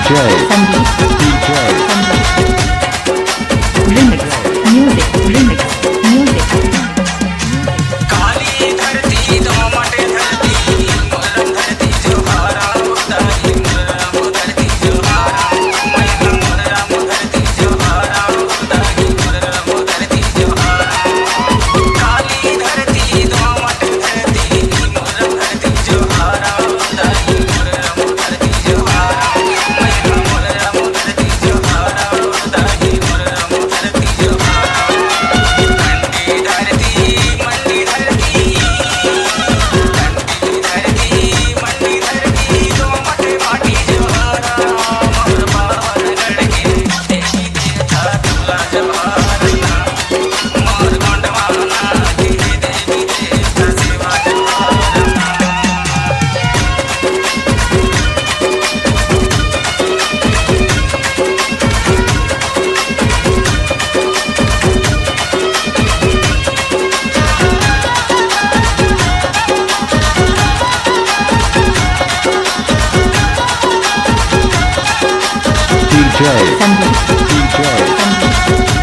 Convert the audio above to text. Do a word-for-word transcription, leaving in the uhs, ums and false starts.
Sandeep, DJ Sandeep. Remix, music, remix, music। काली धरती दोमट धरती, मोर राम धरती जोहारा, उतारी मोर राम धरती जोहारा, मैना मोर राम धरती जोहारा, उतारी मोर राम धरती जोहारा। काली धरती दोमट धरती, मोर राम धरती जोहारा, उतारी मोर राम धरती जोहारा, मैना मोर राम धरती जोहारा, उतारी मोर राम धरती जोहारा। DJ Sandeep, DJ Sandeep.